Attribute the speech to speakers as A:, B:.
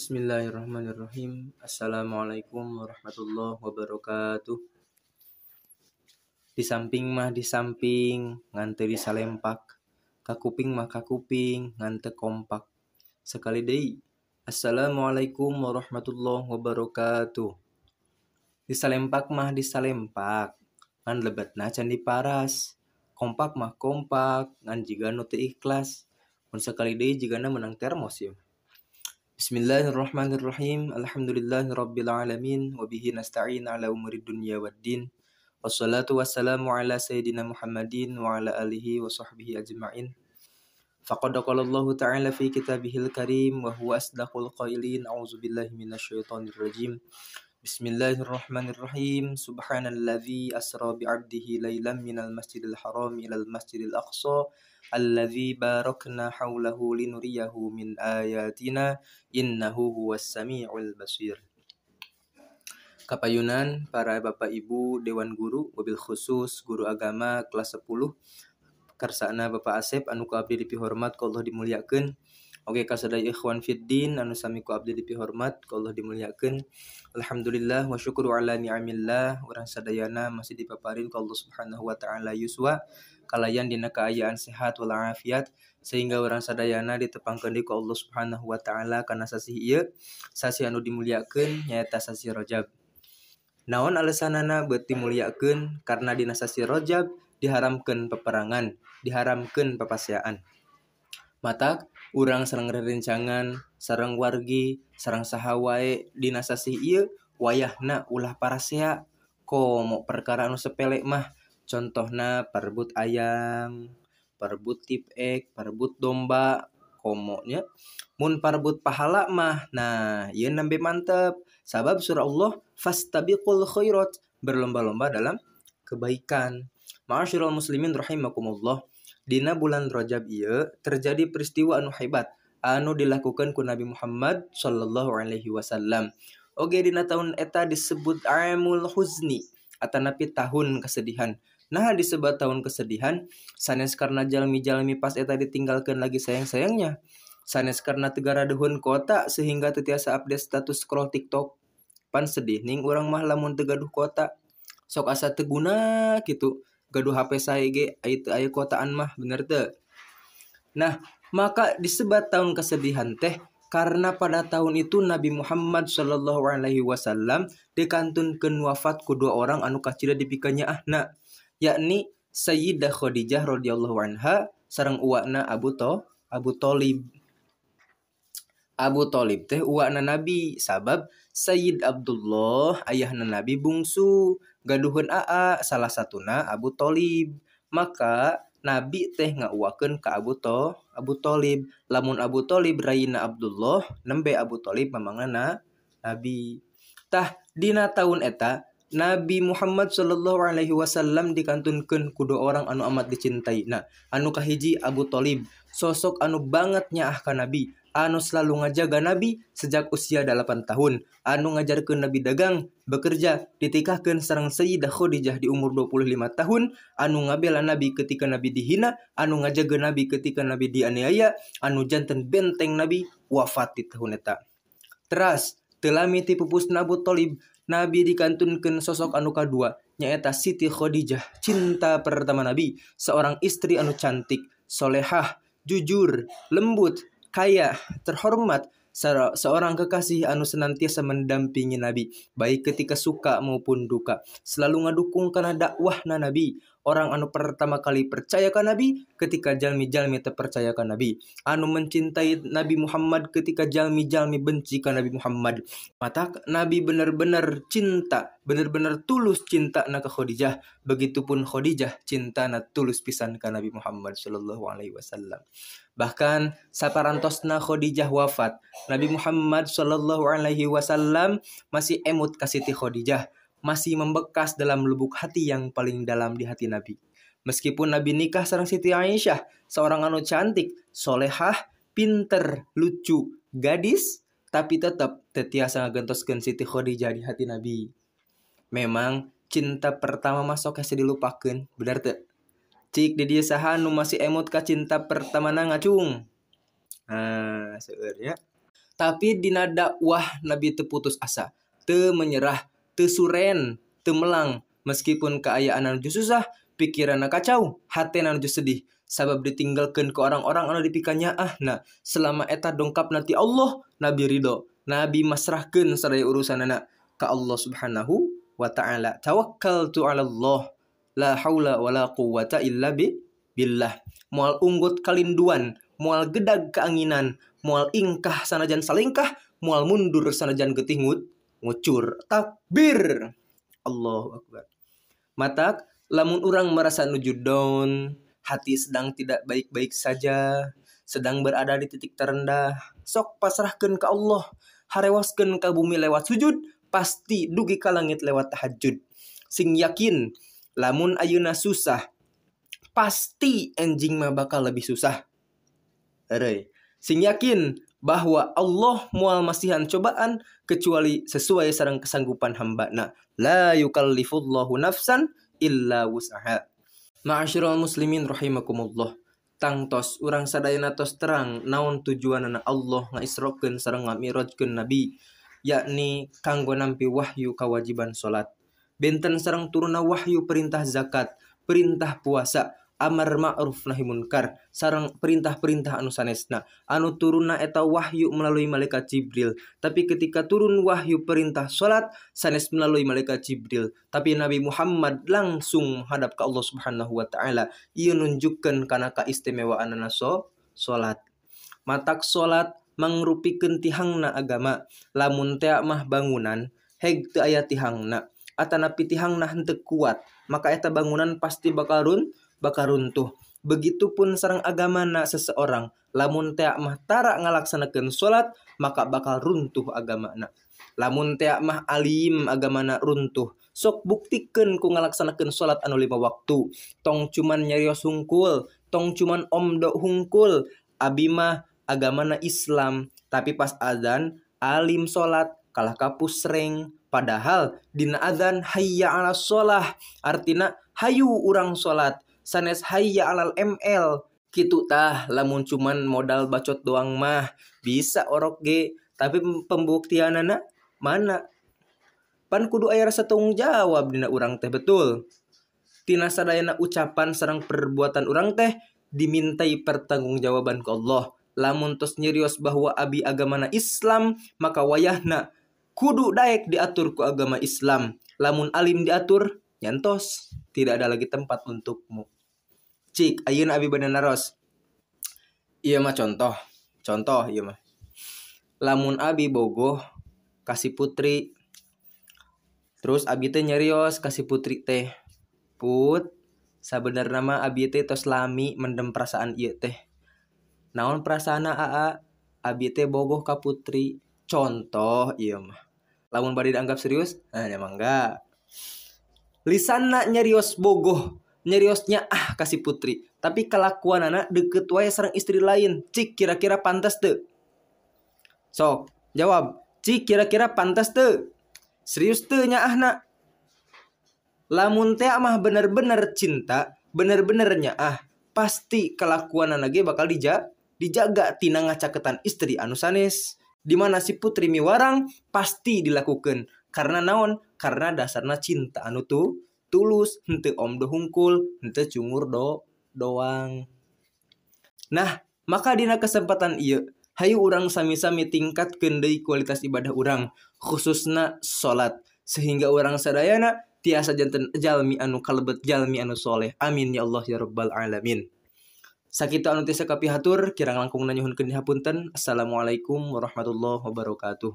A: Bismillahirrahmanirrahim. Assalamualaikum warahmatullahi wabarakatuh. Di samping mah di samping, ngan teu disalempak. Kakuping mah kakuping, ngan teu kompak. Sekali deui. Assalamualaikum warahmatullahi wabarakatuh. Disalempak mah disalempak, ngan lebetna can diparas. Kompak mah kompak, ngan jiga nu teu ikhlas. Mun sakali deui jigana meunang termos ieu. Bismillahirrahmanirrahim. Alhamdulillahirabbil alamin wa bihi nasta'in ala umuri dunya waddin. Wassalatu wassalamu ala sayidina Muhammadin wa ala alihi wa sahbihi ajma'in. Faqad qala Allahu ta'ala fi kitabihil karim wa huwa asdaqul qailin. A'udzubillahi minasyaitonir rajim. Bismillahirrahmanirrahim. Subhanalladzi asra bi'abdihi lailan minal masjidil haram ilal masjidil aqsa alladzi barakna haulahu linuriyahu min ayatina innahu huwas samiul basir. Kapayunan para bapak ibu dewan guru, wabil khusus guru agama kelas 10, karsana Bapak Asep anu ku abdi dipihormat ku Allah dimuliakeun. Oke, kasadaya ikhwan fiddin anu sami ku abdi dipihormat ku Allah dimuliakeun. Alhamdulillah wa syukru ala ni'amillah, urang sadayana masih dipaparin ku Allah Subhanahu wa taala yuswa kalayan dina kaayaan sehat wal afiat sehingga urang sadayana ditepangkeun deui ku Allah Subhanahu wa taala kana sasih ieu, sasih anu dimuliakeun nyaeta sasih Rajab. Naon alesanana beut dimuliakeun? Karena dina sasih Rajab diharamkeun peperangan, diharamkeun papaseaan. Matak urang sareng rerencangan, sareng wargi, sareng saha wae dina sasih ieu wayahna ulah parasea. Komo perkara anu sepele mah, contohna parebut ayam, parebut tipek, parebut domba, komo nya. Mun parebut pahala mah, nah ieu nembe mantep. Sabab surah Allah fastabiqul khairat, berlomba-lomba dalam kebaikan. Ma'asyiral muslimin rahimakumullah. Dina bulan Rajab ieu terjadi peristiwa anu hebat anu dilakukan ku Nabi Muhammad sallallahu alaihi wasallam. Oge dina tahun eta disebut Amul Huzni atanapi tahun kesedihan. Nah disebut tahun kesedihan sanes karena jalmi-jalmi pas eta ditinggalkeun lagi sayang-sayangnya. Sanes karena teu garaduhun kota sehingga teu tiasa update status scroll TikTok. Pan sedih ning urang mah lamun teu gaduh kota. Sok asa teu guna kitu. Gaduh HP sae ge aya teu aya kotaan mah, bener teu? Nah, maka disebut tahun kesedihan teh karena pada tahun itu Nabi Muhammad sallallahu alaihi wasallam dikantunkeun wafat ku dua orang anu kacida dipikanya ahna, yakni Sayyidah Khadijah radhiyallahu anha sareng uwakna Abu Thalib. Abu Thalib teh uwakna Nabi sabab Sayyid Abdullah ayahna Nabi bungsu gaduhun aa salah satuna Abu Thalib. Maka Nabi teh ngauwakeun ka Abu Thalib. Lamun Abu Thalib rayina Abdullah, nembe Abu Thalib mamangna Nabi. Tah dina taun eta Nabi Muhammad sallallahu alaihi wasallam dikantunkeun ku dua orang anu amat dicintai. Nah, anu kahiji Abu Thalib, sosok anu banget nyaah ka Nabi, anu selalu ngajaga Nabi sejak usia 8 tahun, anu ngajarkeun Nabi dagang, bekerja, ditikahkeun sareng Sayyidah Khadijah di umur 25 tahun, anu ngabela Nabi ketika Nabi dihina, anu ngajaga Nabi ketika Nabi dianiaya, anu janten benteng Nabi wafat di tahun eta. Teras, teu lami ti pupusna Abu Thalib, Nabi dikantunkeun sosok anu kadua, nyaeta Siti Khadijah, cinta pertama Nabi, seorang istri anu cantik, solehah, jujur, lembut, kaya, terhormat, seorang kekasih anu senantiasa mendampingi Nabi, baik ketika suka maupun duka, selalu ngadukung kana dakwahna Nabi, orang anu pertama kali percaya ka Nabi ketika jalmi-jalmi teu percaya ka Nabi, anu mencintai Nabi Muhammad ketika jalmi-jalmi benci ka Nabi Muhammad. Matak Nabi benar-benar cinta, benar-benar tulus cinta na ka Khadijah, begitupun Khadijah cinta na tulus pisan ka Nabi Muhammad sallallahu alaihi wasallam. Bahkan saparantosna Khadijah wafat, Nabi Muhammad sallallahu alaihi wasallam masih emut ka Siti Khadijah, masih membekas dalam lubuk hati yang paling dalam di hati Nabi. Meskipun Nabi nikah sareng Siti Aisyah, seorang anu cantik, solehah, pinter, lucu, gadis, tapi tetap teu tiasa ngagentoskeun Siti Khadijah di hati Nabi. Memang cinta pertama mah sok hese dilupakeun, bener teu? Cik di dieu saha nu masih emut ka cinta pertamana ngacung. Nah, seueur nya. Tapi dina dakwah Nabi teu putus asa, teu menyerah, teu suren, teu melang meskipun kaayaan anu susah, pikiranna kacau, hatena anu sedih sabab ditinggalkeun ke orang-orang anu dipikanyaahna. Selama eta dongkap nanti Allah, Nabi ridho, Nabi masrahkeun sadaya urusanana ka Allah Subhanahu wa ta'ala. Tawakkaltu 'ala Allah, la haula wala quwwata illa billah. Moal unggut kalinduan, moal gedag keanginan, moal ingkah sanajan salingkah, moal mundur sanajan getih ngucur. Takbir. Allahu akbar. Matak lamun urang merasa nuju down, hati sedang tidak baik-baik saja, sedang berada di titik terendah, sok pasrahkeun ka Allah, harewaskeun ka bumi lewat sujud, pasti dugi ka langit lewat tahajud. Sing yakin lamun ayeuna susah, pasti enjing mah bakal lebih susah. Heureuy. Sing yakin bahwa Allah moal masihan cobaan kecuali sesuai sareng kesanggupan hambana. La yukallifullahu nafsan illa wus'aha. Ma'asyiral muslimin rahimakumullah. Tangtos urang sadayana tos terang naon tujuanana Allah ngaisrokeun sareng ngamirajkeun nabi, yakni kanggo nampi wahyu kewajiban salat. Benten sareng turunna wahyu perintah zakat, perintah puasa, amar ma'ruf nahi munkar, sareng perintah-perintah anu sanesna. Anu turunna eta wahyu melalui malaikat Jibril. Tapi ketika turun wahyu perintah salat sanes melalui malaikat Jibril, tapi Nabi Muhammad langsung menghadap ke Allah Subhanahu wa taala. Ieu nunjukkeun kana kaistimewaanana salat. Matak salat mangrupikeun tihangna agama. Lamun tea mah bangunan heg teu aya tihangna, atanapi tihangna henteu kuat, maka eta bangunan pasti bakal runtuh. Begitupun sareng agamana seseorang, lamun tea mah tara ngalaksanakeun salat, maka bakal runtuh agamana. Lamun tea mah alim agamana runtuh. Sok buktikeun ku ngalaksanakeun salat anu 5 waktu. Tong cuman nyarios hungkul, tong cuman omdo hungkul. Abi mah agamana Islam, tapi pas azan alim salat kalah kapusreng. Padahal dina azan hayya 'alas shalah, artina hayu urang salat, sanes hayya 'alal ML. Kitu tah lamun cuman modal bacot doang mah bisa orok ge, tapi pembuktianana mana? Pan kudu aya rasa tanggung jawab dina urang teh, betul. Tina sadayana ucapan sareng perbuatan urang teh dimintai pertanggungjawaban ku Allah. Lamun tos nyerios bahwa abi agamana Islam, maka wayahna kudu daek diatur ku agama Islam. Lamun alim diatur, nyantos tidak ada lagi tempat untukmu. Cik, ayeuna abi bade naros. Ieu mah contoh. Contoh ieu mah. Lamun abi bogoh kasih putri, terus abi teh nyarios kasih putri teh, "Put, sabenerna mah abi teh tos lami mendem perasaan ieu teh. Naon perasaanna aa? Abi teh bogoh ka putri." Contoh ieu mah. Lamun bade dianggap serius, nah nya mangga. Lisanna nyarios bogoh, nyariosnya ah kasih putri, tapi kelakuanana deket wae sareng istri lain. Cik, kira-kira pantas teu? Sok, jawab. Cik, kira-kira pantas teu? Serius teu nyaahna? Lamun teh mah bener-bener cinta, bener-bener nyaah, pasti kelakuanana ge bakal dijaga tina ngacaketan istri anu sanes. Di mana si putri miwarang pasti dilakukan. Karena naon? Karena dasarna cinta anu tuh tulus, henteu omdo hungkul, henteu cungur doang. Nah, maka dina kesempatan ieu, hayu urang sami-sami tingkatkeun deui kualitas ibadah urang, khususna salat, sehingga urang sadayana tiasa janten jalmi anu kalebet jalmi anu soleh. Amin ya Allah ya rabbal alamin. Sakitu anu tiasa kapihatur, kirang langkung nyuhunkeun dihapunten. Assalamualaikum warahmatullahi wabarakatuh.